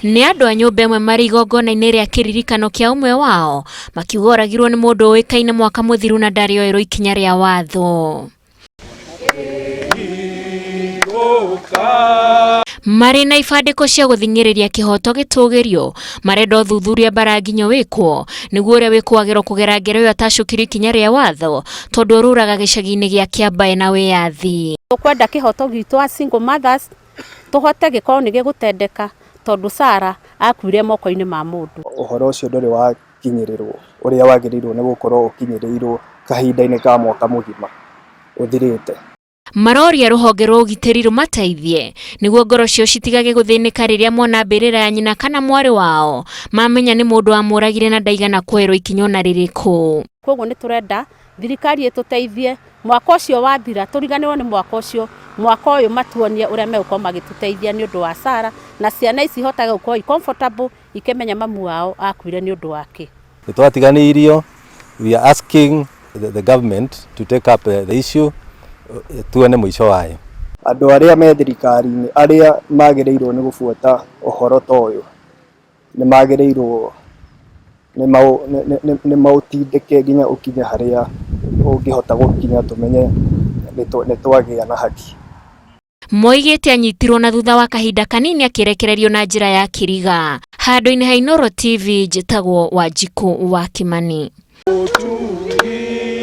Nĩ andũ a nyũmba ĩmwe marĩ igongona-inĩ rĩa kĩririkano kĩa ũmwe wao makiuga oragirwo nĩ mũndũ ũĩkaine mwaka mũthiru na ndarĩ oerwo ikinya rĩa watho. Marĩ na ibandĩko cia gũthing'ĩrĩria kĩhoto gĩtũgĩrio, marenda ũthuthuria mbara nginyo wĩkwo nĩguo ũrĩa wĩkũagĩrwo kũgera ngero ĩyo atacũkĩrio ikinya rĩa watho tondũ orũraga gĩcagi-inĩ gĩa Kĩambae na wĩyathi. Tũkwenda kĩhoto gitũ a single mothers tũhote gĩkorwo nĩ gĩgũtendeka tondũ Sarah akuire moko-inĩ ma mũndũ. Ũhoro ũcio ndũrĩ wakinyĩrĩrwo ũrĩa wagĩrĩirwo nĩ gũkorwo ũkinyĩrĩirwo kahinda-inĩ ka mwaka mũgima ũthirĩte. Maroria rũhonge rwa ũgitĩri rũmateithie nĩguo ngoro ciao citigage gũthĩnĩka rĩrĩa mona mbĩrĩra ya nyina kana mwarĩ wao mamenya nĩ mũndũ wamũragire na ndaigana kuoerwo ikinya ona rĩrĩkũ. Koguo nĩ tũrenda thirikari ĩtũteithie mwaka ũcio wathira tũriganĩrwo nĩ mwaka ũcio, mwaka ũyũ matuonie ũrĩa megũkorwo magĩtũteithia nĩ ũndũ wa Sarah na ciana ici ihotage gũkorwo i comfortable ikĩmenya mamu wao akuire nĩ ũndũ wa kĩ. Nĩ twatiganĩirio, we are asking the government to take up the issue tuone mũico wayo. Andũ arĩa me thirikari-inĩ arĩa magĩrĩirwo nĩ gũbuata ũhoro ta ũyũ nĩ magĩrĩirwo nĩ maũtindĩke nginya ũkinye harĩa ũngĩhota gũkinya tũmenye nĩ twagĩa na haki. Moigĩte anyitirwo na thutha wa kahinda kanini akĩrekererio na njĩra ya kĩriga. Handũ-inĩ ha Inooro TV njĩtagwo Wanjikũ wa Kimani.